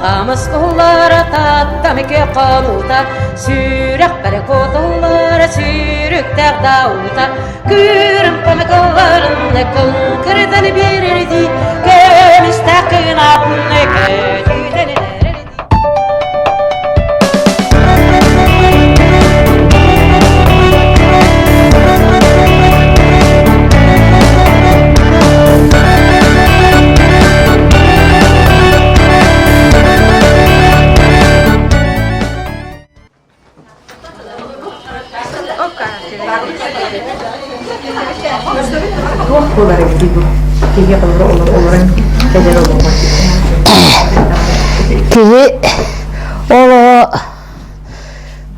Аҕамыс уһуллара Тааттам икки хонуута, Сүрэхпэр куотуллара Сүүрүктээх дауута, Күүрүм хомикылларын Кыҥкырытан биэрэрдии, Көмүстээх кынаатын Көтүтэн эрэрдии. Туох буолар эбитий бу киһи олорон кэлэр олоҕо? Киһи олоҕо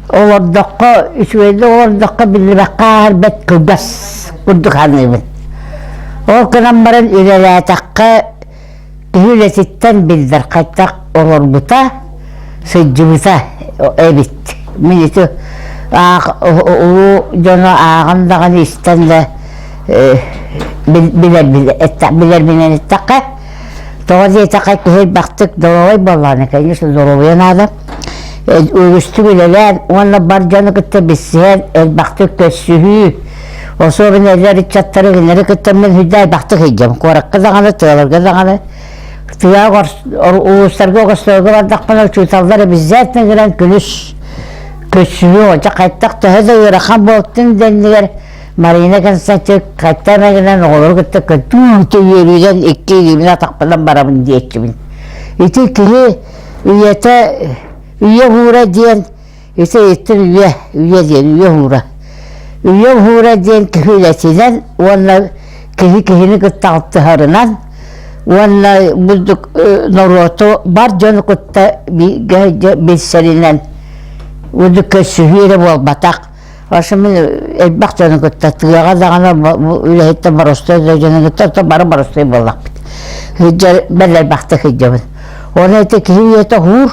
олордоххо үчүгэйдик олордоххо биллибэккэ ааһар бэрт кылгас курдук саныыбын. Ол гынан баран үлэлээтэххэ киһи үлэтиттэн биллэр хайдах олорбута, сылдьыбыта эбит. Мин ити улуу дьону ааҕан даҕаны истэн да билэрбинэн эттэххэ, тоҕо диэтэххэ киһи элбэхтик доруобай буоллаҕына, конечно, доруобуйа наада. Үгүстүк үлэлээн уонна бар дьону кытта билсиһэн элбэхтик көрсүһүү, особенно эдэр ыччаттары кинилэри кытта мин сүрдээх элбэхтик сылдьабын. Куоракка даҕаны, тыаларга даҕаны тыа улуустарга огостойго бардахпына учууталлар обязательно гынан күнүс көрсүһүү оҕочо хайтах төһө да ыарахан буолтун дэннигэр Марина Константин хайта эмэ гынан оҕолору кытта көтүү үөрүүнэн икки илиибин атахпынан барабын диэччибин. Ити киһи үйэтэ үйэ уһуура диэн Ити ыйыттым үйэ, үйэ диэн үйэ уһуура. Үйэ уһуура диэн киһи үлэтинэн уонна киһи киһини кытта алтыһарынан уонна бурдук норуоту бар дьону кытта бииргэ билсэринэн бурдук көрсүһүү эрэ буолбатах. Вообще мин элбэх дьону кытта тыаҕа даҕаны үлэһиттэн боростуой да дьону кытта оттон бары боростуой буоллахпыт. Сылдьар бэл элбэхтик сылдьабын. Оны ити киһи үйэтэ уһуур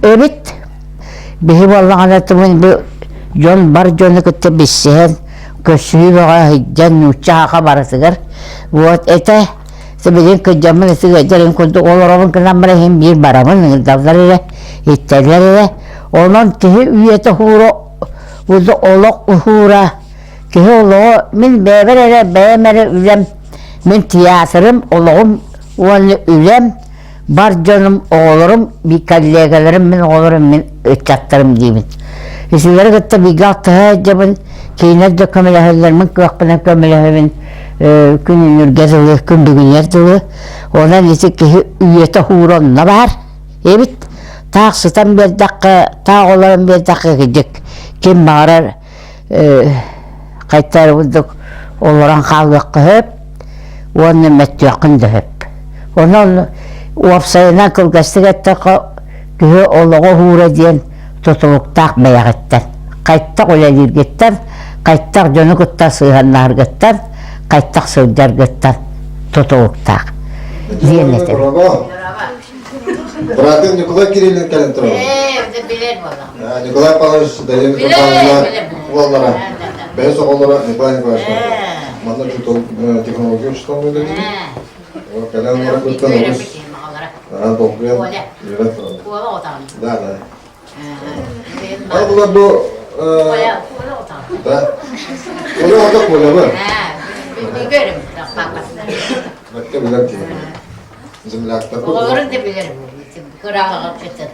эбит. Биһи буоллаҕына тумун бу дьон бар дьону кытта билсиһэн, көрсүһүү бөҕө сылдьан нуучча саха барытыгар вот это билигин кырдьаммын ытык ыалдьарын курдук олоробун гынан баран иһин биир барабын ыҥырдаллар эрэ, иттэллэр эрэ. Онон киһи үйэтэ уһуура олох уһуура киһи олоҕо мин бэйэбэр эрэ бэйэм эрэ үлэм мин театрым олоҕум уонна үлэм бар дьонум, оҕолорум, коллегаларым, мин оҕолорум, мин ыччаттарым диибин. Исилэри кытта бииргэ алтыһа сылдьабын, кинилэр да көмөлөһөллөр, мин кыахпынан көмөлөһөбүн күн үнүргэ дылы, күн бүгүнүгэр дылы. Онон ити киһи үйэтэ уһуура онно баар эбит. Таах сытан биэрдэххэ, таах олорон биэрдэххэ кырдьык ким баҕарар хайтары курдук олорон хаалыахха сөп уонна мөттүөххүн да сөп. Онон уопсайынан кылгастык эттэххэ киһи олоҕо уһуура диэн тутулуктаах бэйэҕиттэн. Хайтах үлэлииргиттэн, хайтах дьону кытта сыһыаннаһаргыттан, хайтах сылдьаргыттан тутулуктаах диэн этэбин. Братым Николай Кириллин кэлэн турар. Ээ, билэр буолла. Николай Павлович Дария Митрофановна уоллара. Бэйэс оҕолоро Николай Николаевич. Манна учуутал технология учуутал үлэлиир. Кэлэн олорон кыттан олус долгуйан үөрэн турар. Да, да. Ал була бу да. Коля ото Коля бы. Бәккә билэр киһи. Земляктар. Оҕолорун да билэр. Кыраҕаҕа кытын.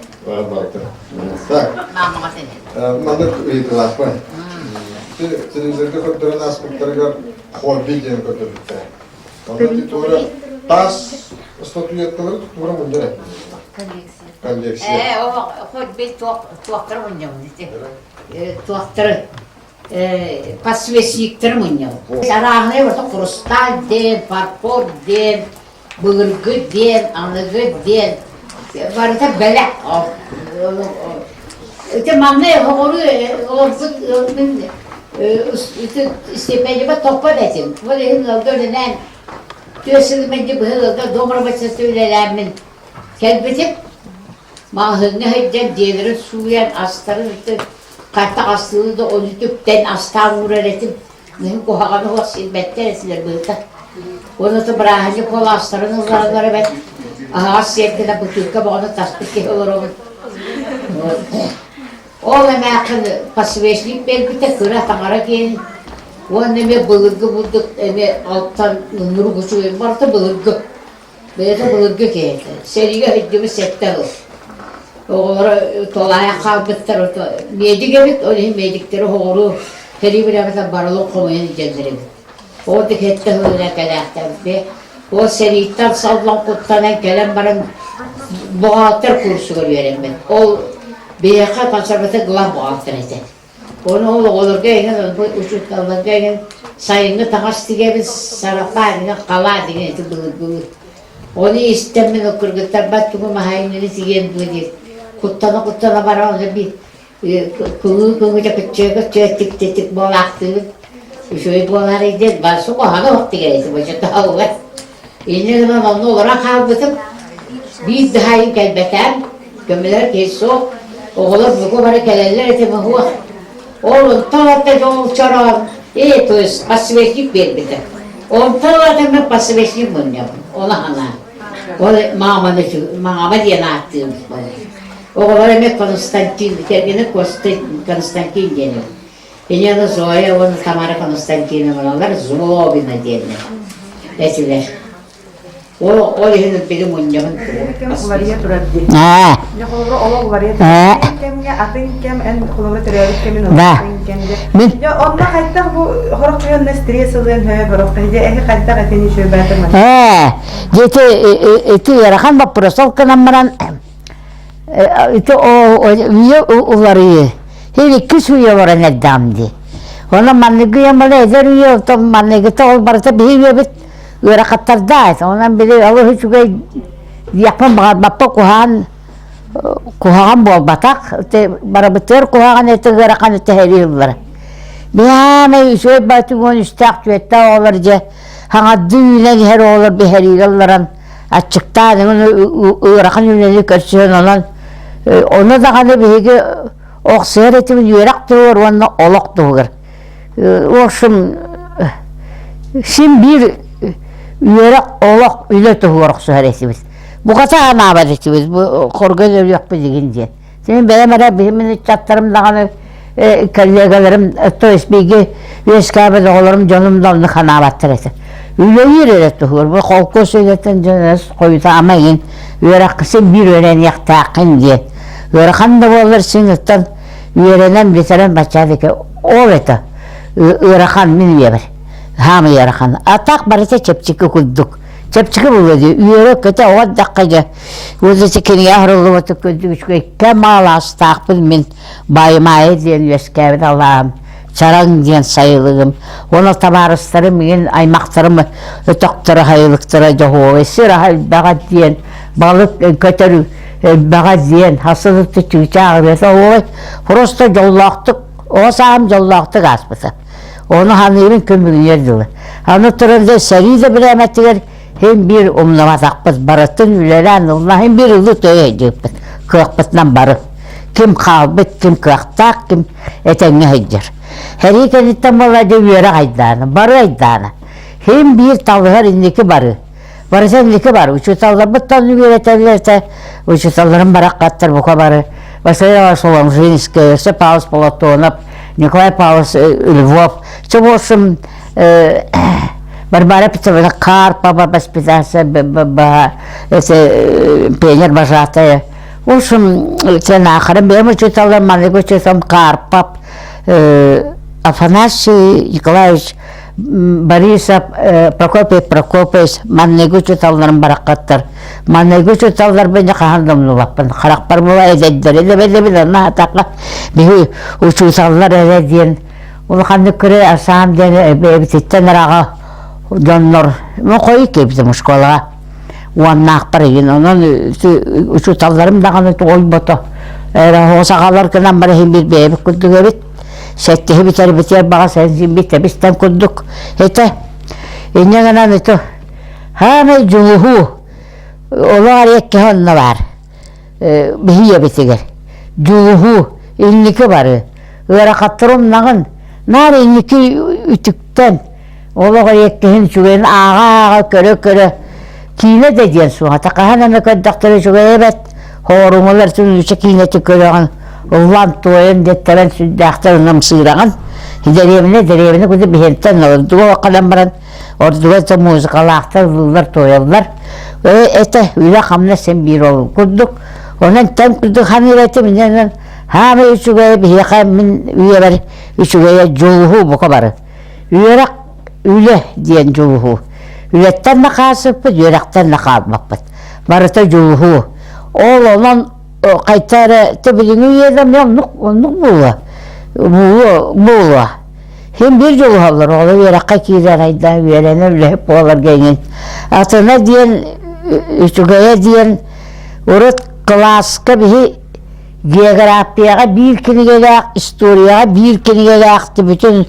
Так. Маамаҕа сенен. Маннык ыйытылаахпын. Телевизорга көрдөрөн ааспыттарыгар хобби диэн көрдөрбүттэрэ. Онно туора таас статуэткалары туора мунньар этим. Коллекция. Коллекция. Э, хобби туохтары мунньабын ити. Туохтары подсвечниктары мунньабын. Арааһынай барыта хрусталь диэн, фарфор диэн, былыргы диэн, аныгы диэн барыта бэлэх. Ити манна оҕолору олорбут мин ити стипендияба топпот этим. Ол иһин ыалга үлэлээн, түөрт сыл мэлдьи быһа ыалга домработница үлэлээммин кэлбитим. Маҕаһыыҥҥа сылдьан дьиэлэрин сууйан, астарын хантах астыылы да ону түптэн астаан уурар этим. Мин куһаҕаны уох сирбэттэр этилэр быһыта. Уонна то бырааһынньык буолаастарын ыллараллар эбэт. Аһаҕас сиэртэнэ бытыыкка боҕону таспыт киһи олоробун. Ол эмээххин подсвечник биэрбитэ кыра таҥара диэн уонна эмиэ былыргы бурдук эмиэ алтан ынырык учугэй барыта былыргы. Бэйэтэ былыргы киһи этэ. Сэриигэ сылдьыбыт сэттэ сыл. Оҕолоро толаайах хаалбыттар медик эбит, ол иһин медиктэри оҕолору сэрии бириэмэтэ барылын хомуйан илдьэллэр эбит. Ол да сэттэ сыл кэлээхтээбит. Ол сэрииттэн саллан куттанан кэлэн баран бухгалтер курсугар үөрэммит. Ол биһиэхэ консерватор глав бухгалтер этэ. Ону ол оҕолорго эҥин, учууталларга эҥин сайыҥҥы таҥас тигэбин, сарапаан эҥин, халаат эҥин ити былыргылыы. Ону истэммин ол кыргыттарбар тугу маһайыннары тигиэн дуо диэн куттана-куттана баран ону биир кылыы-кылыы кыччыа-кыччыа тик-тик буолаахтыыбын. Үчүгэй буолаарай диэн барсы куһаҕаны оһох тигэр этим, оччотооҕуга. Инньэ гынан онно олорон хаалбытым. Биир да аайы кэлбэтэм, көмөлөр киһи суох, оҕолор бука бары кэлэллэр этэ моһуох. Ол онтон ылата дьол чороон, э, то есть подсвечник биэрбитэ. Онтон ылата мен подсвечник мунньабын, ол аһана. Ол мааманы, маама диэн ааттыым. Оҕолор эмиэ Константин, кэргэнэ Константин диэн эбит. Елена Зоя уонна Тамара Константиновналар Злобина диэннэр этилэр. Ол ол иһин били мунньабын уларыйа турар дии. Дьэ холобура олох уларыйа турар кэмҥэ атын кэм эн холобура төрөөбүт кэмин атын кэм дьэ. Дьэ онно хайдах бу хорох кыһынна стресс ылыан һөө хорох дьэ эһи хайдах этини үчүгэй баатыр Ээ, дьэ ити ити ыарахан боппуруос ол гынан баран Ити үйэ уларыйыы. Һин иккис үйэ олорон эрдэҕим дии. Онон манныгы үйэм бала эдэр үйэ, оттон манныгыта ол барыта биһи үйэбит ыарахаттардаах. Онон били олус үчүгэй диэхпин баҕарбаппын куһаҕан куһаҕан буолбатах. Барыбытыгар куһаҕан этэ ыарахан этэ сэрии ыллара. Биһаамай үчүгэй баҕайытык уон үстээх түөртээх оҕолор дьэ хаҥардыы үүнэн иһэр оҕолор биһэриигэ ылларан аччыктаан ыарахан үлэни көрсүһэн онон ону даҕаны биһиги охсуһар этибит үөрэх туһугар уонна олох туһугар в общем син биир үөрэх олох үлэ туһугар охсуһар этибит буката анаабат этибит бу хоргон өлүөхпүт игин диэн Син бэйэм эрэ биһи ыччаттарым даҕаны коллегаларым, то есть биһиги үөскээбит оҕолорум дьонум да оннук санаабаттар этэ. Үлэлиир эрэ туһугар бу холкуос үлэтин дьон хойутаама игин үөрэххэ син биир үөрэниэхтээххин диэн. Ыарахан да буоллар син оттон үөрэнэн бүтэрэн баччаатыка ол это ыарахан мин үйэбэр. Хаамый ыарахан. А так барыта чэпчэки курдук. Чэпчэки буолуо дии. Үөрэ-көтө оҕо эрдэххэ дьэ Уонна кинигэ аһарыллыбыта күндү үчүгэйкэ маалаастаахпын мин Баайымаайа диэн үөскээбит алааһым, Чараҥ диэн сайылыгым. Уонна табаарыстарым миигин аймахтарым өтөхтөрө сайылыктара дьоһуобай сир аһа элбэҕэ диэн, балык көтөр элбэҕэ диэн, хасылыкты чыычаах ырыата оһуобай просто дьоллоохтук, оҕо сааһым дьоллоохтук ааспыта. Ону саныырын күн бүгүнүгэр дылы. Аны туран да сэрии да бирээмэтигэр Һин биир умнубатахпыт, барытын үлэлээн ылла, һин биир ылы төйө сылдьыбыппыт, кыахпытынан бары. Ким хаалбыт, ким кыахтаах, ким этэҥҥэ сылдьар. Сэрии кэнниттэн буолла дьэ үөрэх айдаана, бары айдаана. Һин биир талыһар инники бары. Барыта инники бары. Учууталларбыт да үөрэтэллэр этэ, учууталларым бараххаттар бука бары. Василий Соломжинский, Осип Павлович Платонов, Николай Павлович Львов. Все, в общем, Варвара Петровна Карпова воспитаться это пионер вожатая. В общем, сен бэйэм учууталым, маннык учууталым Карпов, Афанасий Николаевич Борисов, Прокопий Прокопьевич манныгы учууталларым бараххаттар. Манныгы учууталларбын хаһан да умнубаппын. Харахпар була эдэрдэри да билэбин, онно атака биһи учууталлар эрэ диэн улаханнык көрө асаам диэн бэйэбититтэн ыраҕа дьоннор ну хойут киирбитим школаҕа уоннаахпар игин онон учууталларым даҕаны ойбото эрэ сахалар гынан бара иһин биир бэйэбит курдук эбит сэттиһи бүтэрбитигэр баҕа сэнсин тэбистэн курдук этэ инньэ гынан ити хаамай дьулуһуу олох эриэккэһэ онно баар биһиэбитигэр дьулуһуу инники бары ыарахаттары умнаҕын наар инники үтүктэн олох эриэккэһин үчүгэйин ааҕа-ааҕа көрө-көрө. Киинэ да диэн суох этэ. Хаһан эмэ көрдөхтөрө үчүгэй эбэт. Хоорумалар түнүүчэ киинэтин көрөҕүн, ыллаан туойан диэттэрэн сүрдээхтэр ымсыыраҕын. Дэриэбинэ дэриэбинэ курдук биһиэнтэн ордуга кэлэн баран ордуга да музыкалаахтар ыллыыллар туойаллар. Это үлэ-хамнас син биир ол курдук. Онон тэн курдук ханыыр этим, иннинэн хаамай үчүгэйэ биһиэхэ мин үйэбэр үчүгэйэ дьулуһуу бука бары. Үөрэх үлэ диэн дьулуһуу. Үлэттэн да хаалсыппыт, үөрэхтэн да хаалбаппыт. Барыта дьулуһуу. Ол онон хайта эрэ билиҥҥи үйэдэ эмиэ оннук оннук буолуо. Буолуо буолуо. Син биир дьулуһаллар, оҕолор үөрэххэ киирэн айдаан үөрэнэр үлэһит буоларга иҥин. Атына диэн үчүгэйэ диэн урут кылааска биһи географияҕа биир кинигэлээх, историяҕа биир кинигэлээх бүтүн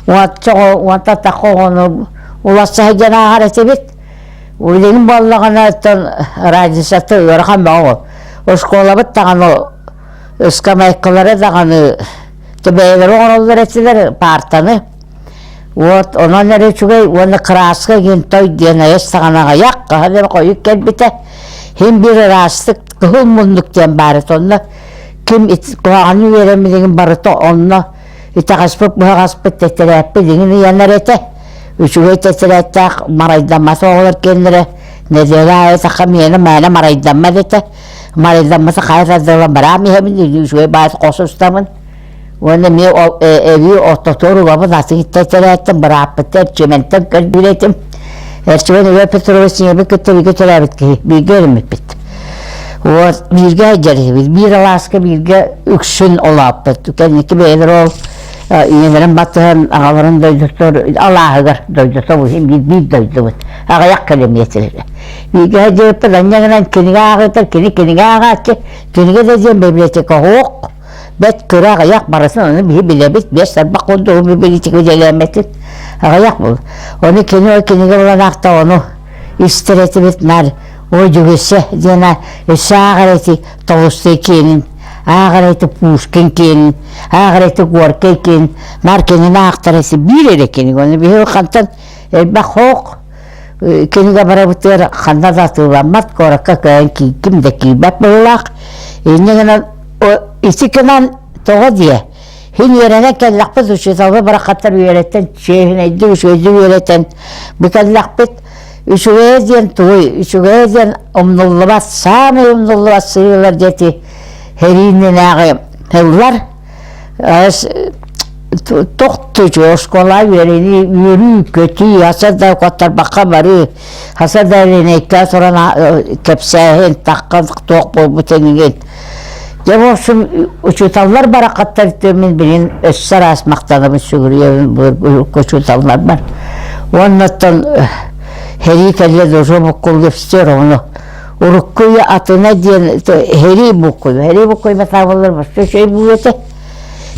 уонча уонта тахха оҕону уларса сылдьан ааҕар этибит. Билигин буоллаҕына оттон разницата ыарахан бөҕө. Оскуолабыт даҕаны ыскамыайкалара даҕаны бэйэлэрэ оҥороллор этилэр паартаны. Вот онон эрэ үчүгэй уонна краска гинтой диэн айас саҕана аҕыйах хаһан эрэ хойут кэлбитэ. Син биир ыраастык кыһыл муннук диэн баар этэ. Онно ким куһаҕаны үөрэммитин барыта онно итэҕэспит быһаҕаспыт тэтэрээппит иҥин ыйанар этэ. Үчүгэй тэтэрээттээх марайдаммат оҕолор киэннэрэ нэдиэлэ аайы саха миэнэ мээнэ марайдаммат этэ. Марайдаммата хайа тардылан бараам иһэбин, үчүгэй баайы хос устабын. Уонна эмиэ эбии ортотугар улабын атын тэтэрээттэн бырааппыттан Эрчимэнтэн көрдүүр этим. Эрчимэн Иван Петрович ийэбин кытта бииргэ төрөөбүт киһи, бииргэ үөрэммиппит. Вот бииргэ сылдьар биир алааска бииргэ үксүн улааппыт. Кэнники бэйэлэр ол ийэлэрин батыһан аҕаларын дойдутугар алааһыгар дойдута биир биир дойдубут аҕыйах километр бииргэ сылдьыбыппыт анньа гынан кинигэ ааҕыытар кини кинигэ ааҕааччы кинигэ да диэн библиотека суох бэт кыра аҕыйах барытын ону биһи билэбит биэс тарбах курдук библиотека үлэлээммэтин аҕыйах был ону кини ол кинигэ булан аахта ону истэр этибит наар ой Дьөгүөссэ диэн өссө ааҕар эти Толстой киэнин ааҕар эти Пушкин киэнин ааҕар эти Горькай киэнин наар кинини аахтар эти биир эрэ кинигэ ону биһиги хантан элбэх хоох кинигэ барабытыгар ханна да атыыламмат куоракка көһөн ким да киирбэт быһыылаах инньэ гынан ити гынан тоҕо диэ Син үөрэнэн кэллэхпит учууталбыт барахаттар үөрэтэн чиэһинэйдик үчүгэйдик үөрэтэн бу кэллэхпит үчүгэйэ диэн тугуй үчүгэйэ диэн умнуллубат саамай умнуллубат сырыылар диэти сэрии иннинээҕи тыллар тохтучу оскуола үөрэнии үөрүү көтүү аса да куоттарбакка барыы аса да линейка туран кэпсээһин таххан туох буолбут эҥин Дьэ, в общем, учууталлар барахаттар мин билин өссө араас махтанабын сүгүрүйэбин учууталларбар. Уонна оттон Херии кэллэ дожо буккуллу все равно. Урукку үйэ атына диэн Херии буккулу. Херии буккулу матаабыллар вообще үчүгэй буолуо этэ.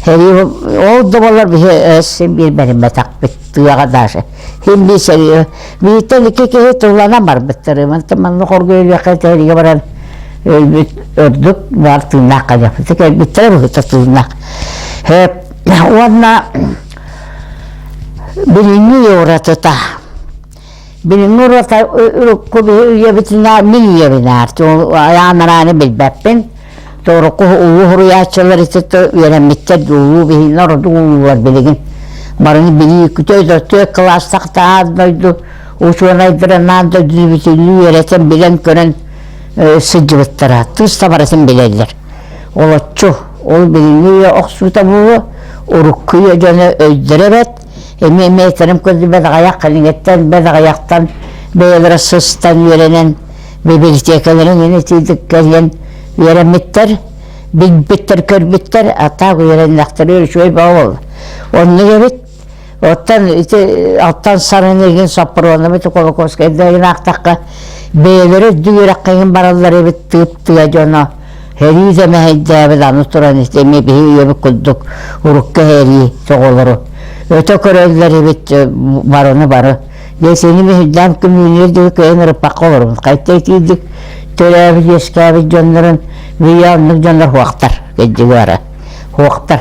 Херии ол да буоллар биһи син биир бэриммэтэхпит тыаҕа даже. Син биир сэрии Бииртэн икки киһи тылланан барбыттар. Мантан манна хоргуйа тэһиригэ баран өлбүт өрдүк баар тыыннаах кэлбит. Кэлбиттэрэ быһыта тыыннаах. Уонна билиҥҥи уратыта. Билиҥҥи урата урукку биһи үйэбитинээр мин үйэбинээр айаан-арааны билбэппин. Урукку улуу суруйааччылар ити үөрэммиттэр улуу биһиги ордук улуулар билигин барыны билии күтэ төрт кылаастах аан дойду учуонайдарын аан дойдуну бүтүннүү үөрэтэн билэн-көрөн сылдьыбыттара тыс да барытын билэллэр олоччу ол билиҥҥи үйэ охсуута буолуо урукку үйэ дьоно өйдөрө эбэт эмиэ эмиэ этэрим курдук бэт аҕыйах кэлиҥҥиттэн бэт аҕыйахтан бэйэлэрэ сыстан үөрэнэн бибилитиэкэлэрин ини итиитик кэлэн үөрэммиттэр, билбиттэр, көрбүттэр, а так үөрэннэхтэрэ үчүгэй бөҕө Оннук эбит. Оттон ити алтан сарын игин Соппуруонабыт Кулаковскайда аахтахха бэйэлэрэ үрдүк үөрэххэ игин бараллар эбит тыып тыа дьоно сэрии да мэһэйдээбит аны туран ити эмиэ биһи үйэбит курдук урукку сэрии оҕолору өтө көрөллөр эбит барыны бары Дьэ сини биһирдээн күнүүнүөр диэки кыайан ырыппакка олоробун. Хайта итиирдик төрөөбүт, үөскээбит дьоннорун үйэ оннук дьоннор хуохтар, кырдьыга бара. Хуохтар.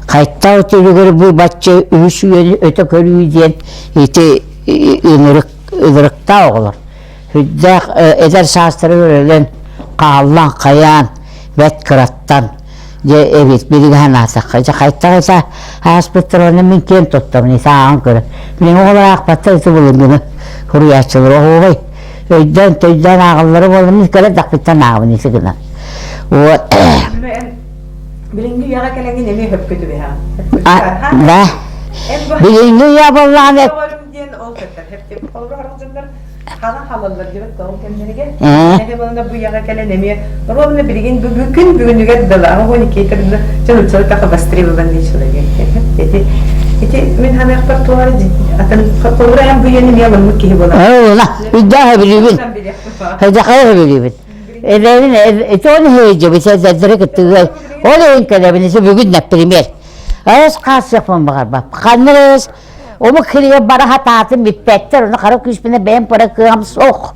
Хайта өтөлүгэр бу бачча үһүс үйэни өтө көрүү диэн ити ынырык ынырыктаах оҕолор. Сүрдээх эдэр саастарыгар өлөн, хааллан хайаан, бэрт кыраттан дьэ эбит билиги санаатахха дьэ хайтах этэ ааспыттар уонна мин киэн туттабын ити ааҕан көрө мин оҕолор аахпаттар ити былыргыны суруйааччылар оһуобай өйдөөн төйдөөн ааҕаллара буолла мин кыра эрдэхпиттэн ааҕабын ити гынан вот Билиҥҥи үйэҕэ кэлэҥҥин эмиэ хөпкө түбэһэҕин. Да. Билиҥҥи үйэ буоллаҕына диэн ол көттөр. Холобур харах дьоннор ханан халаллар диэбит тоҕо кэмнэригэр. Эһэ буолана бу үйэҕэ кэлэн эмиэ ровно билигин бүгүн бүгүнүгэр дылы аҕа Никита дьон уччалы таха востребованный человек диэн. Ити ити мин ханыахпар туох атын холобур эн бу үйэни эмиэ ылыммыт киһи буолар. Ылына. Үйдээх билибин. Хайдахай билибин. Эбэбин ити он иһээдьэбит эдэрдэри кыттыгай. Ол иһин кэлэбин ити бүгүн например. Ээс хаасыахпын баҕарбап. Ханна ээс омук сиригэр бара сатаатым бүппэттэр, ону хара күүспүнэн бэйэм бара кыаҕым суох.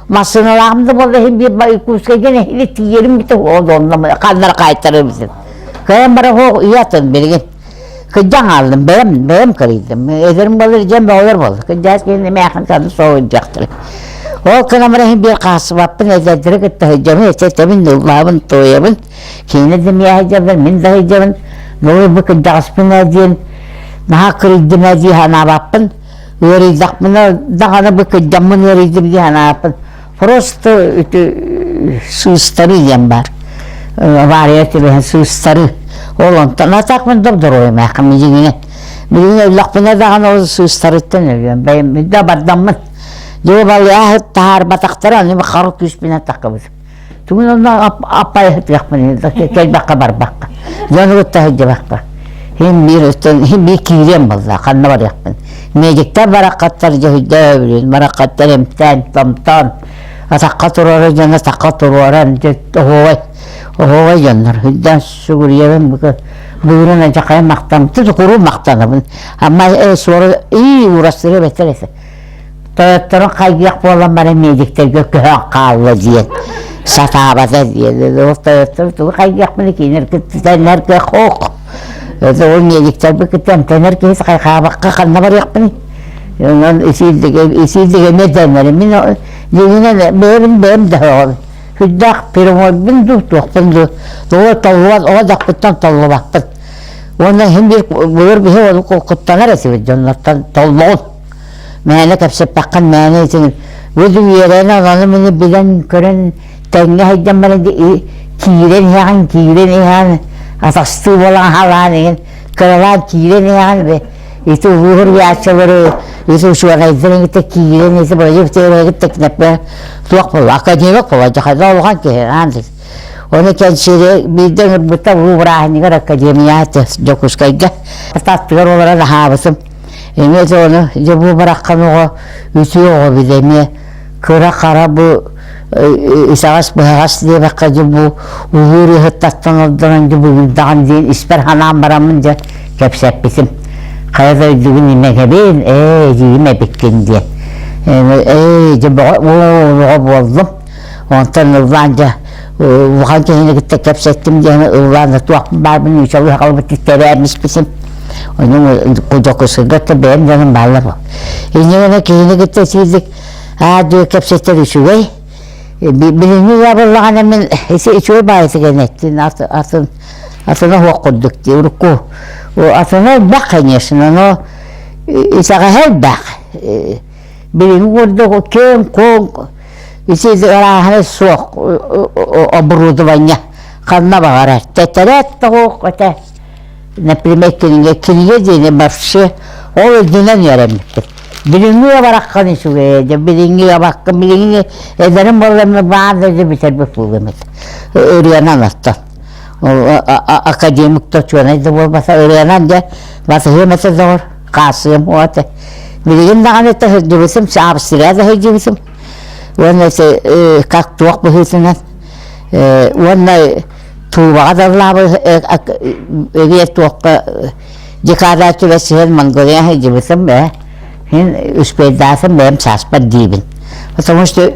Массыыналааҕым да буолла иһин биир Иркутскайга нэһилиэк тиийэрим бүтэ ол онно ханнара хаайтарар эбитин. Кыайан бара суох үйэ атын билигин. Кырдьан хааллым, бэйэм бэйэм кырыйдым. Эдэрим буоллар дьиэм бөҕөлөр буолла. Кырдьаҕас киһини эмээхин саны суох Ол гынан баран иһин биир хаалсыбаппын, эдэрдэри кытта сылдьабын, этэбин, ыллаабын, туойабын. Кинилэр да миэхэ сылдьаллар, мин да сылдьабын. Бу бу кырдьаҕаспын ээ диэн наһаа кырыйдым ээ дии санаабаппын. Ыарыйдахпына даҕаны бу кырдьаммын ыарыйдым дии санаабаппын. Просто ити сыыстарыы диэн баар. Авария түбэһэн сыыстарыы. Ол онтон а так мин добдоруойум ээххин дьиҥинэн. Билигин өллөхпүнэ даҕаны ол сыыстарыттан өлүөм. Бэйэм да бардаммын. Дьэ балыаһыт таһаарбатахтара, аны хара күүспүнэн таххыбытым. Тугун онно аппайыһытыахпын кэлбэххэ барбакка. Дьону кытта сылдьыбакка. Хин биир өттөн хин биир киириэм буолла, ханна барыахпын. Медиктэр бараххаттар дьөһүйдөөбүлүн, бараххаттар эмтээн, томтоон, атахха туруора дьоно атахха туруоран, оһуобай, оһуобай дьоннор. Үрдээн сүгүрүйэбин бу бүгүнүн адьахайа махтам, куруу махтанабын. Амма суора ии уурастыры бэтэр этэ. Тойотторун хайгыах буолан баран медиктэргэ көһөн хаалла диэн сатаабата диэн. Ол тойоттору тугу хайгыахпын кинилэр кытта кыах суох. Ол медиктэрби кытта эмтэнэр киһи хайхаабакка ханна барыахпыный? Онон исиилдигэ эмиэ дэнэрим. Мин дьиҥинэн бэйэбин бэйэм да сөҕөбүн. Сүрдээх прямойбун дуу, туохпун дуу. Тоҕо толлубат, оҕо дьахпыттан толлубаппын. Уонна иһин биир былыр биһи ол куттанар этибит дьоннортон толлоҕун. Мээнэ кэпсэппэххин мээнэ итин бу үөрэнэ ону мини билэн көрөн тэҥҥэ сылдьан баран киирэн иһэҕин киирэн иһэҕин атастыы буолан халаан иһин кыралаан киирэн иһэҕин ити улуу суруйааччылары ити учуонайдарын кытта киирэн ити бырайыак кытта туох буолла академик буолла дьахайда улахан киһи аан Ону кэнсиэри биирдэ ыҥырбыта улуу бырааһынньыгар академия Дьокуускайга аттыгар олорон аһаабытым. Эмиэ да ону дьэ бу бараххан оҕо үтүө оҕо били эмиэ кыра-хара бу итэҕэс-быһаҕас диэбэххэ дьэ бу улуу ырыаһыттартан ордорон дьэ бугуйдаҕын диэн испэр санаан бараммын дьэ кэпсэппитим. Хайа дойдугун имэгэбин, ээ эдьиийим эбиккин диэн. Ээ дьэ бөҕө оҕо буоллум. Онтон ыллаан дьэ улахан киһини кытта кэпсэттим диэн ыллаан да туох баарбын нуучалыы сахалабыт тэбээмиспитим. Ону Дьокуускайга да бэйэм дьонум бааллар буол. Инньэ гына киһини кытта итиирдик аа-дьуо кэпсэтэр үчүгэй. Билиҥҥи ыа буоллаҕына мин үчүгэй баайытык энэттин атын атына суох курдук дии урукку атына элбэх конечно но итэҕэһэ элбэх билиҥҥи курдук киэҥ-куоҥ Ити ырааһына суох оборудование ханна баҕарар. Тэтэрээт тоҕуох этэ. Например, кинигэ, кинигэ диэни вообще ол үрдүнэн үөрэммиппит. Билиҥҥи бараххан үчүгэй дьэ билиҥҥи абакка билиҥҥи эдэрим буолла баар да дьэ бүтэрбит буолуом этэ. Ырыанан оттон. Академик да учуонай да буолбата ырыанан дьэ батыһыам этэ доҕор, хаасыам этэ. Билигин даҕаны сылдьыбытым, Австрия да сылдьыбытым. Уонна ити как туох быһыытынан уонна Туубаҕа да ыллаабыт эбиэ туохха декада түбэсиһэн Монголия сылдьыбытым ээ. Мин успейдаатым бэйэм сааспар диибин. Потому что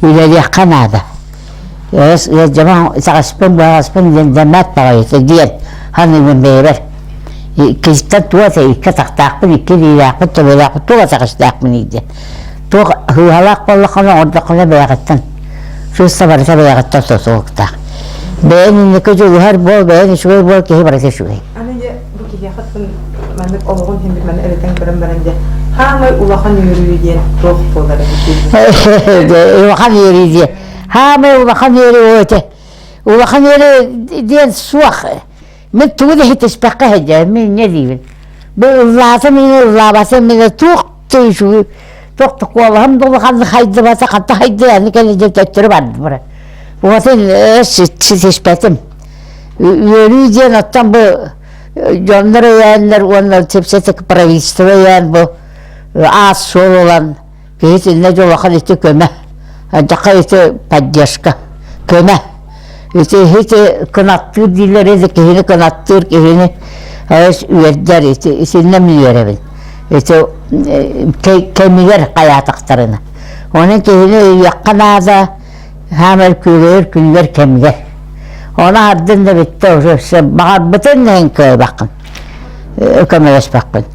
үлэлиэххэ наада. Ыалдьаман итэҕэспин быһаҕаспын диэн дэммэт баҕайыта диэн саныыбын бэйэбэр. Иккиттэн туох икки атахтаахпын, икки илиилээхпин, төбөлөөхпүн, туох итэҕэстээхпиний диэн. Туох сыыһалаах буоллаххына, оҥордоххуна бэйэҕиттэн сыысса барыта бэйэҕиттэн тутулуктаах. Бэйэҥ инники дьулуһар буол, бэйэҥ үчүгэй буол, киһи барыта үчүгэй. Аны дьэ бу киһиэхэ маннык олоҕун иһин маны ырытан көрөн баран дьэ хаамай улахан үөрүү диэн туох буолар эбит Улахан үөрүү диэн. Хаамай улахан үөрүү ити. Улахан үөрүү диэн суох. Мин тугу да иһитиспэккэ сылдьабын, мин инньэ диибин. Бу ыллаатым ини ыллаабатым ини туох да үчүгэй, туох да куолаһым да улаханнык хайдыбата, ханта хайдыа аны кэлин дьэ төттөрү бардым эрэ. Уотун ситиспэтим. Үөрүү диэн оттон бу дьоннор өйөөннөр уонна типсэтик правительство өйөөн бу аас суол ылан Киһи итиннэ дьэ улахан ити көмө, алдьархай ити поддержка, көмө. Ити ити кынаттыыр дииллэр ити киһини кынаттыыр киһини үөрдэр ити итиннэ мин үөрэбин. Ити кэмигэр хайаатахтарына. Онон киһини өйүөххэ наада, хаамар күөгэйэр күнүгэр кэмигэр. Ону ардын да бүттэ уже баҕарбытын иһин кыайбаккын, көмөлөспөккүн.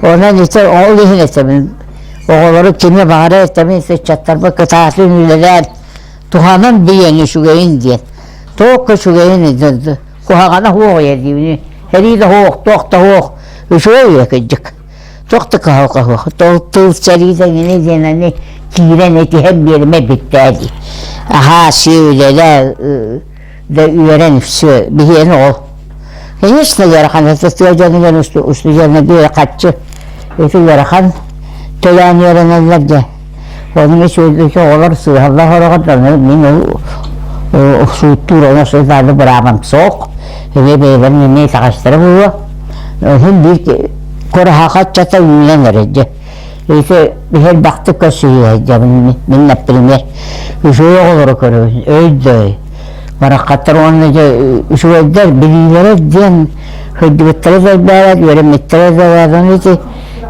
Онон ити ол иһин этэбин Оҕолору кими баҕарар этэбин ыччаттарбыт кытаатын үлэлээн туһанан билиэн үчүгэйин диэн. Туох үчүгэйин куһаҕана суох үйэ диибин. Сэрии да суох, туох да суох. Үчүгэй үйэ кырдьык. Туох да кыһалҕа суох. Тыл сэриитэ эҥинэ диэн аны киирэн этиһэн биэримэ бүттээ дии. Аһаа сиэ үлэлээ да үөрэн все биһиэнэ ол. Конечно, ыарахан это тыа дьонугар устудьуоннарга биир харчы ити ыарахан төлөөн үөрэнэллэр дьэ. Ону үчүгэй оҕолор сыыһаллар сороҕор да мин ол сууттуур ону сыыһаары быраабам суох. Эмиэ бэйэлэрин эмиэ итэҕэстэрэ буолуо. Иһин биир кураһаха ыччата үүнэн эрэр дьэ. Ити элбэхтик көрсүһүөйдьэбин мин, например, үчүгэй оҕолору көрөбүн, өйдөй. Бараххаттар уонна дьэ үчүгэйдэр билиилэрэ диэн сылдьыбыттара да элбээбэт, үөрэммиттэрэ да элбээбэт. Ону ити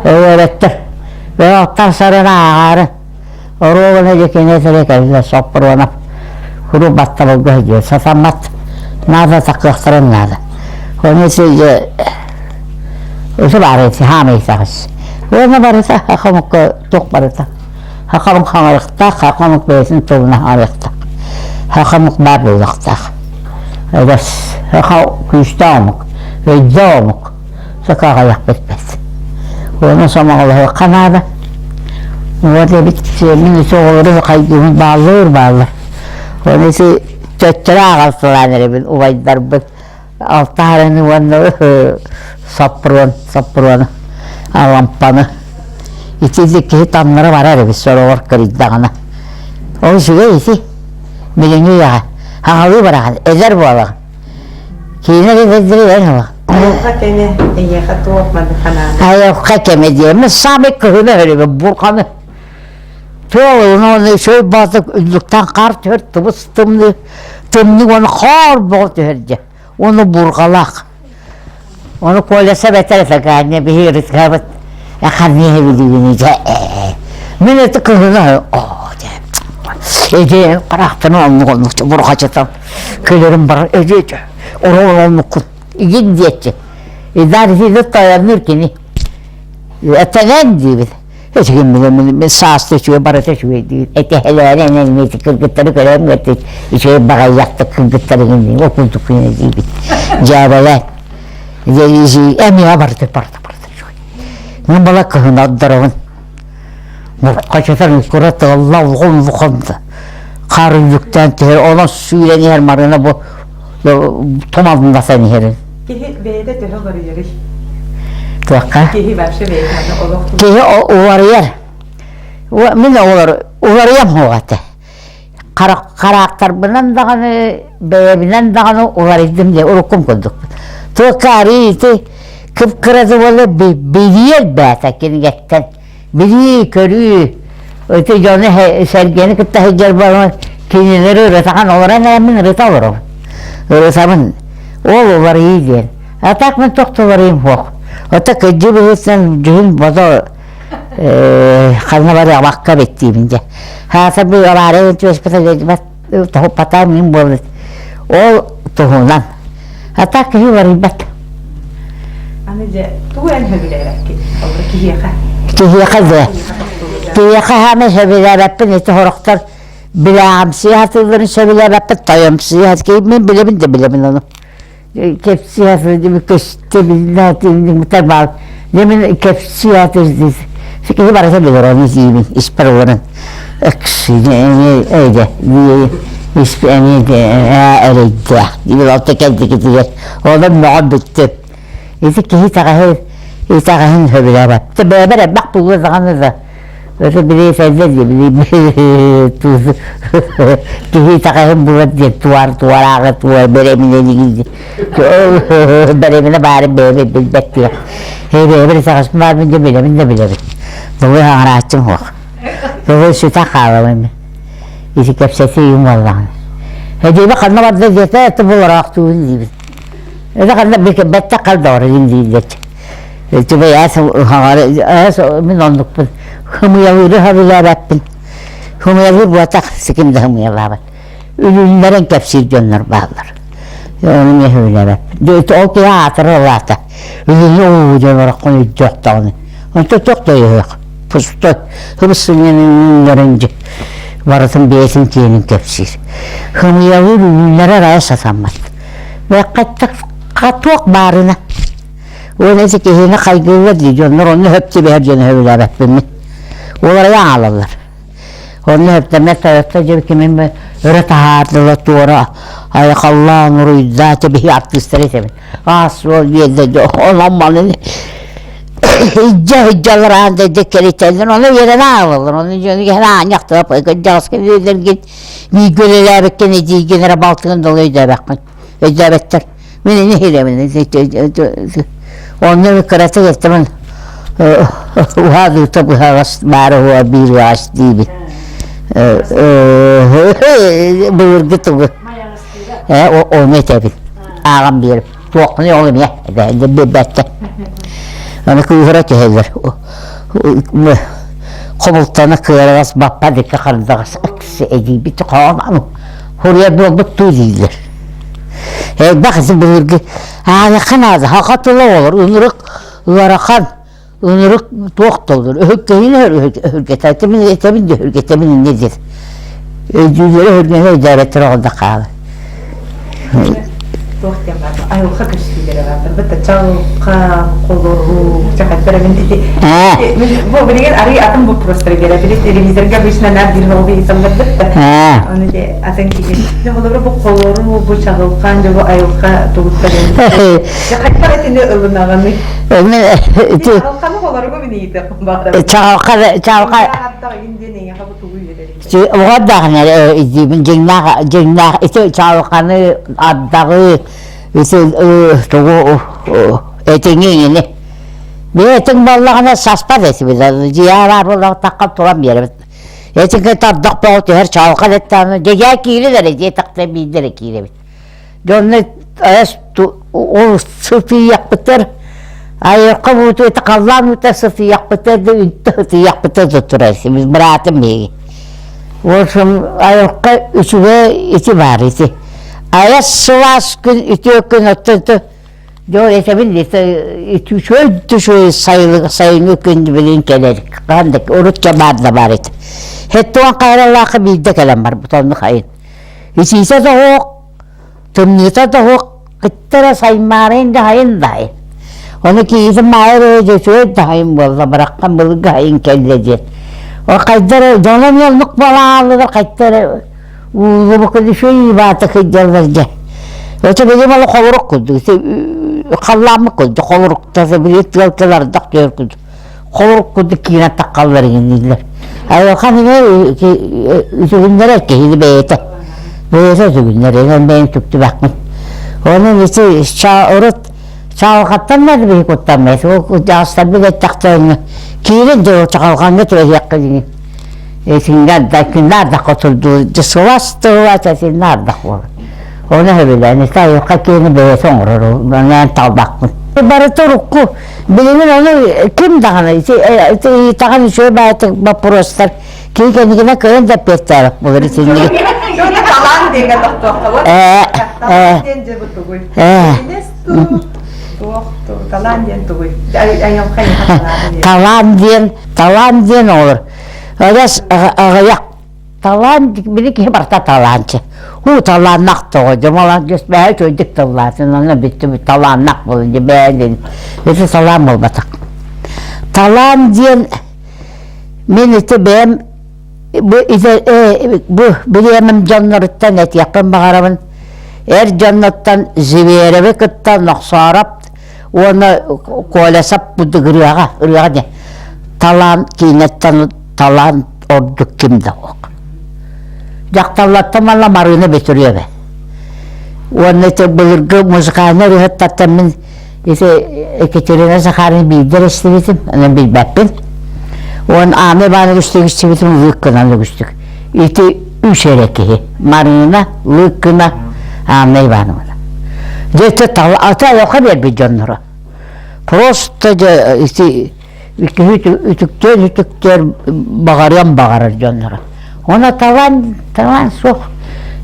үөрэттэр. Бэйэҕиттэн сарына ааҕаары. Оруобуна дьэ кини этэрэ кэллэ Соппуруонап куруук баттабылга сылдьар. Сатаммат наада такыахтарын наада. Ону ити дьэ ити баар ити хаамай итэҕэс. Уонна барыта хомукка туох барыта. Хахамык хаҥарыахтаах, хахамык бэйэтин тылына хаҥарыахтаах. Хахамык баар буолуохтаах. Эбэс, хаха күүстээх омук, өйдөөх омук. Сакаҕайах бүппэт. Уонна сомоҕолоһуохха наада. Вот эбит сиэммин ити оҕолору хайдыыбын бааллар бааллар. Оны ити төттөрү ааҕалталаан эрэбин убайдарбыт алтаарыны уонна соппуруон соппуруону алампаны ити киһи таҥнары барар эбит сороҕор кырыйдаҕына. Ол үчүгэй ити билиҥҥи үйэҕэ хаҥалыы бараҕын эдэр буолаҕын. Киинэ эдэрдэригэр ылаҕын. Айылҕа кэмэ эйиэхэ туох маннык ханааны? Айылҕа кэмэ диэммин саамай кыһыны өһөрөбүн бурҕаны. Туох уонна үчүгэй баҕатык үрдүктэн хаар түһэр тыбыс тымныы тымныы уонна хоор боҕо түһэр дьэ уонна бурҕалаах. Ону Коля сэбэтэр этэ Ганя биһи ырытыһабыт ханныһы билигини дьэ мин это кыһына оо дьэ эдьиэн харахтан оннук оннук бурҕачытам көлөрүм барар эдьиэ оруол оннуккун игин диэччи идар тойоннур кини этэнэн диибит Этигин мин сааста үчүгэй барыта үчүгэй диир. Этэһэлээри энэн ити кыргыттары көрөм гэртик үчүгэй баҕайяхтык кыргыттары гинни ол курдук гына диибит. Дьээбэлэ. Эмиэ барыта барыта барыта үчүгэй. Мин бала кыһын отдоробун. Муккачатар кура тылла улгум лухонда. Хар үлүктэн түһэр, онон сүүрэн иһэр марына бу тумалласан иһэрин. Киһи бэйэтэ төһө уларыйарый? Туохха? Киһи вообще бэйэтэ олох Киһи уларыйар. Мин олор уларыйам суох этэ. Хараактарбынан даҕаны, бэйэбинэн даҕаны уларыйдым диye уруккум курдукпун. Туохха арыы ити кып-кыраты буола билиэр бээтэ кинигэттэн. Билии-көрүү, ити дьону сэргэни кытта сылдьар буолан кинилэри ырытахан олорон эрэммин ырыта олоробун. Ырытабын. Ол уларыйыы диэн. А так мин туох да уларыйым суох. Ото кырдьыы быһыытынан дьүһүн бодо ханна барыабакка эбит дьэ. Хааса бу авария түбэспэтэ тоһуппатаа мин буолбут. Ол туһунан. А так киһи уларыйбат. Аны дьэ тугу эн сөбүлээбэккин? Ол киһиэхэ. Киһиэхэ дьэ. Киһиэхэ хаамай сөбүлээбэппин ити сорохтор билээҕимсийэ сатыылларын сөбүлээбэппин, тойомсуйа сатыылларын мин билэбин да билэбин ону. Кэпсии сатыыр көстө билинэ баар. Дьэ мин кэпсии сатыыр киһи барыта билэр ону диибин испэр олорон эйдэ эрэйдээх диир алта кэлдикитигэр онон мөҕөн бүттүм Ити киһи итэҕэһи итэҕэһин сөбүлээбэт. Бэйэбэр элбэх буолуо даҕаны да өтө били этэллэр дии били киһи итэҕэһин булар диэн туар туарааҕы туар бэрэминэ диир бэрэминэ баарын бэйэбэр билбэт диэх бэйэбэр итэҕэспин баарбын дьэ билэбин да билэбин Долуй хаҥарааччым суох Долуй сүтэ хаалабын ити кэпсэтии буоллаҕына Эдиибэ ханна барда диэтэ это булараахтуун диибин Это ханна бэттэх хал доҕор дииллэр. Түбэй аас хаҥары мин оннукпун хымыйалыыры хабылаабаппын. Хымыйалыыр буотах сиким да хымыйалаабат. Үлүннэрин кэпсиир дьоннор бааллар. Ону мен сөбүлээбэппин. Ол киһи аатырар улаата. Үлүнү уу диэн ороххун өйдөөхтөҕүнэ. Онто туох да өйөөх. Пустой. Хыбысыннарын барытын бэйэтин киэнин кэпсиир. Хымыйалыыр үлүннэрэ арая сатаммат. Туох баарына уонна ити киһини хайгыыллар дии дьоннор онно сөп түбэһэр диэн сөбүлээбэппин мин уларыйа аалаллар онно сөптөммөт тойотто дьэ кимин өрө таһаардылар туора айхаллаан уруйдаа биһи артыыстары этэбин аас суол биэрдэ онон маны илдьэ сылдьаллар аан дойду кэритэллэр ону үөрэнэ аалаллар ону дьону киһи аанньахтара кырдьаҕаска биэрдэргин Бииргэ үлэлээбиккин эдьиийгин эрэ балтыгын дылы өйдөөбөккүн. Өйдөөбөттөр. Мин ини иһирэбин. Онно кыратык эттэмин уһаадыыта быһаҕас баара уһуа биир ыаас диибин. Былыргы тугу ону этэбин. Ааҕан биэрим. Туоххуну ол эмиэ билбэттэр. Аны кыыһыра түһэллэр. Хомултана кыараҕас баппа дикки хардаҕас эдийбит хоон хуруйар буолбут туу дииллэр. Элбэх isi былыргы аайахха наада хаха тыла олор ынырык ыарахан ынырык туох да олор өһүргэһин өһүргэтэ этэбин да өһүргэтэбин инньэ диир өйдүүллэрэ өһүргэнэ өйдөөбөттөр оҕолдо хаалар Туох диэн баар айылҕа көстүүлэрэ бааллар. Бытта чалҕан, холоруу, чахаттар мин ити бу билигин арый атын боппуруостары биэрэ. Били телевизорга обычно наар биир оҕо ыйыталлар бытта. Оны де атын киһи. Дьэ холобура бу холоруу, бу чаҕылхан, дьэ бу айылҕа тугуттар. Дьэ хайдах итини ылынаҕыный? Чаҕылханы холоругу мин ыйытыахпын баҕарабын. Чаҕылхан чаҕылхан Уҕардаах диибин дьиҥнээх дьиҥнээх ити чаалханы ардаҕы ити тугу этиҥи иҥини бэйэтиҥ буоллаҕына саспат этибит дьиэ баар буоллаҕына туран биэрэбит этиҥ тардах бөҕө түһэр чаалхан эттэҕинэ дьэ киирин эрэ диэтэхтэ биирдэ эрэ киирэбит Дьонно ол сытыйыахпытыгар айылҕа уута халлаан уута сытыйыахпытыгар да үнтү сытыйыахпытыгар да турар быраатым биһиги. В общем, айылҕа үчүгэй ити баар ити. Айас сылаас күн үтүө күн оттон дьон этэбин үчүгэй үчүгэй сайылык сайыҥҥы күн билин кэлэр хаһан да урут баар да баар этэ. Хеттуон хайралаахха биирдэ кэлэн барбыт оннук айын. Итиитэ да суох, тымныыта да суох, кытта эрэ саймаарайын да айын да айын. Ону киһитин маайар эрэ үчүгэй да айын буолла, бараххан былыргы айын кэллэ диэн. Ол хайда эрэ дьоно эмиэ оннук буолааллар, хайда эрэ ууллубукка үчүгэй баата кыйдаллар дьэ. Өтө билим ол холорук курдук, халлааммыт курдук холоруктаса били тыал кэлардах түөр курдук. Холорук курдук киирэн таххаллар иҥиннииллэр. Айылҕа эмиэ үтүгүннэрэр киһини бэйэтэ. Бэйэтэ үтүгүннэрэр, эн бэйэҥ түктүбэххин. Онон ити урут чаалҕаттан да биһи куттаммайт. Ол дьаастарбыт эттэхтэринэ киирин дьэ чаҕылҕаҥҥа түбэһиэххэ дии. Итиннэ да күннэ ардахха турдуу сылаас тыллаат итиннэ ардах буолар. Ону сөбүлээн ити айылҕа киһини бэйэтэ оҥорор, онон талбаппын. Барыта урукку Билигин ону ким даҕаны ити ыйытаҕын үчүгэй баайытык боппуруостар киһи кэнникинэ кыайан да эппиэттээбэт буолар итинниги. Талаан диэҥҥэ тохтуохха Талаан диэн дьэ бу тугуй? Туох талаан диэн тугуй? Айылҕа Талаан диэн талаан диэн оҕолор. Адьас аҕыйах талаан били киһи барыта талаанчы. Уу талааннах тоҕо дьэ маладьыас бэйэ үчүгэйдик тыллаатын онно бүттүбүт талааннах буолан дьэ бэйэ диэн ити талаан буолбатах. Талаан диэн мин ити бэйэм бу ити бу бириэмэм дьонноруттан этиэхпин баҕарабын эр дьонноттон Звереви кытта Нохсоороп уонна Коля саппыт ырыаҕа ырыаҕа диэн талаан киинэттэн талаан ордук ким да суох. Дьахталлартан манна Марыына Бөтүрүөбэ. Уонна ити былыргы музыкальнай ырыаһыттартан мин ити Екатерина Захаровна биирдэ эрэ истибитим, онон билбэппин. Уон Анна Ивановна үстүк истибитим Лыыккынан үгүстүк. Ити үс эрэ киһи Марина, Лыыккына, Анна Ивановна. Дьэ ити ата айылҕа биэрбит дьонноро. Просто дьэ ити киһи үтүктүөн үтүктүөр баҕарыан баҕарар дьонноро. Она талаан, талаан суох.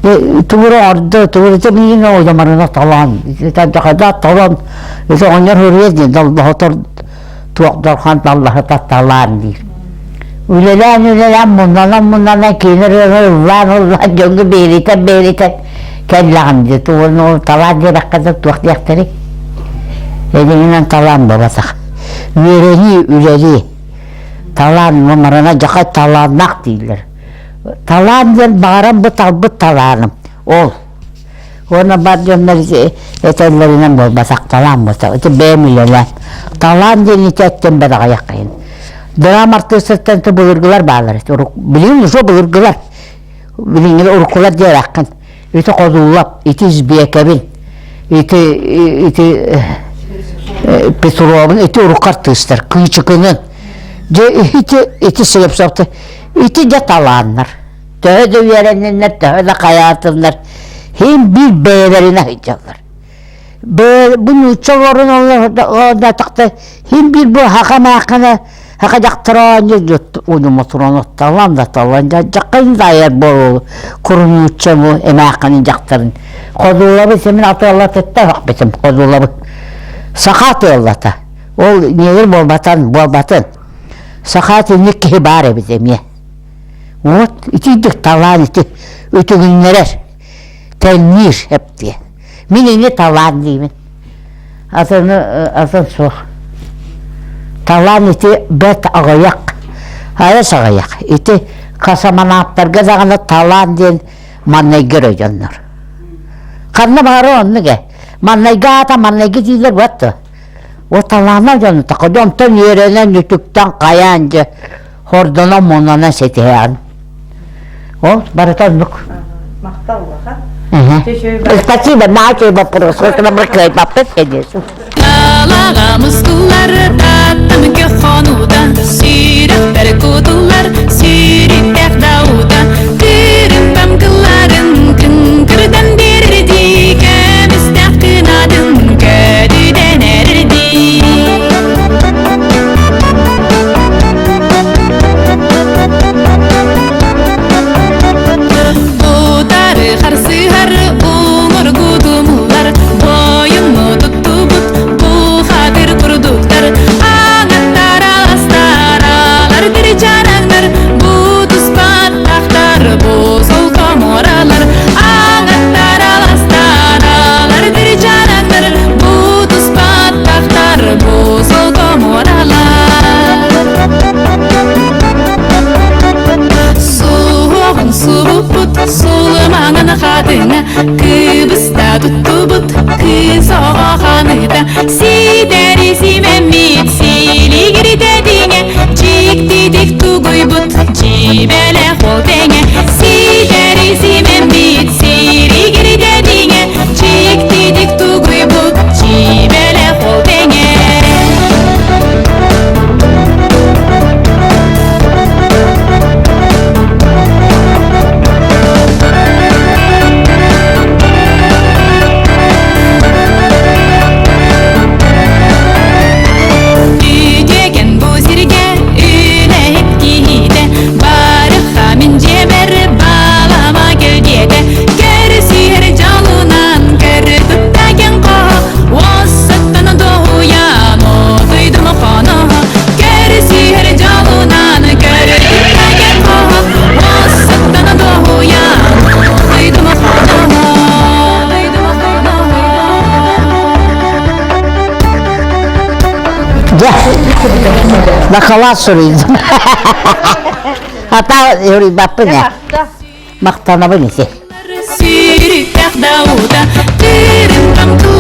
Тугура ордо, тугура миин оҕодомарына талаан. Дьахада талаан, ити оҕонньор хөрүө диэн долбоһотор туох дорхан таллаһыта талаан диир. Үлэлээн үлэлээн муннанан муннанан киинэ ыллаан ыллаан дьоҥҥо биэритэн биэритэн кэллэҕим дии тугун талаан диэтэххэ да туох диэхтэрий эдиҥинэн талаан буолбатах үөрэнии үлэлии талаан мунарана дьаха талааннаах дииллэр талаан диэн баҕаран бу талбыт талааным ол Уонна бар дьоннор этэллэринэн буолбатах талаан буолта. Ити бэйэм үлэлээн. Талаан диэн ити эттэн бадаҕайаххайын. Драма артыыстартан былыргылар бааллар. Билигин уже былыргылар. Билиҥҥи уруккулар диэрэххин. Ити Ходуллап, ити Избиэкэбин, ити ити Петровын, ити урукку артыыстар, Кыычыкынын. Дьэ ити ити Слепцовты ити дьэ талааннар. Төһө да үөрэнниннэр, төһө да хайаатыннар, иһин биир бэйэлэринэ сылдьаллар. Бу нуучча олорун олордоотохто иһин биир бу хака маахына хака дьахтар оонньуур удумутуран талан да талан дьаххын да айар буолуолу курунуучча бу эмээххинин дьахтарын ходуулабы сэмин атыаллатытта охпитим ходуулабы саха атыаллата ол ньиэгир буолбатан буолбатын саха итинник киһи баар эбит эмиэ Вот итийдик талаан ити үтүгүннэрэр, тэҥниир эптиэ. Мин ини талаан диибин. Атыны атын суох. Талаан ити бэрт аҕыйах, айас аҕыйах. Ити космонавтарга даҕаны талаан диэн маннайгы эрэ дьоннор. Ханна баҕарар оннук ээ. Маннайгы аата маннайгы дииллэр буолла. Вот талааннаах дьону онтон үөрэнэн, үтүктэн, хайаан дьэ хордоно мунана ситиһэҕин. Ол барыта оннук. Махтал улахан. Спасибо, наачай вопрос. Кыайбаппыт, конечно. Далаҕа мустулар, таттан хонуута, сүрэхтэр кутуллар, сүүрүктээх даута, кырымпам кылларын кыҥкырдан биэрдии, көмүстээх кынатын көтүтэн эрдии. Утары харсыһар уҥуоргу тумуллар, бойуну туттубут бухатыр курдуктар, аҥаттар аластар, алар чараҥнар, бу туспаттахтар, бу солко муоралар, аҥаттар аластар, алар чараҥнар, бу туспаттахтар, бу солко муоралар. Суоҕун субуппут, сулумаҥын хатыҥа, кыбыста туттубут, кыыс оҕо ханыыта, ситэри симэммит, силигиритэтиҥэ, чиктитик тугуйбут, чиибэлэх ол тэҥэ, ситэри симэммит, силигиритэтиҥэ, чиктитик тугуйбут, чиибэлэх ол тэҥэ. Бакалавр суруйдум. Ата суруйбаппын ээ. Махтанабын ити. Сүүрүктээх даута, тыырын хам.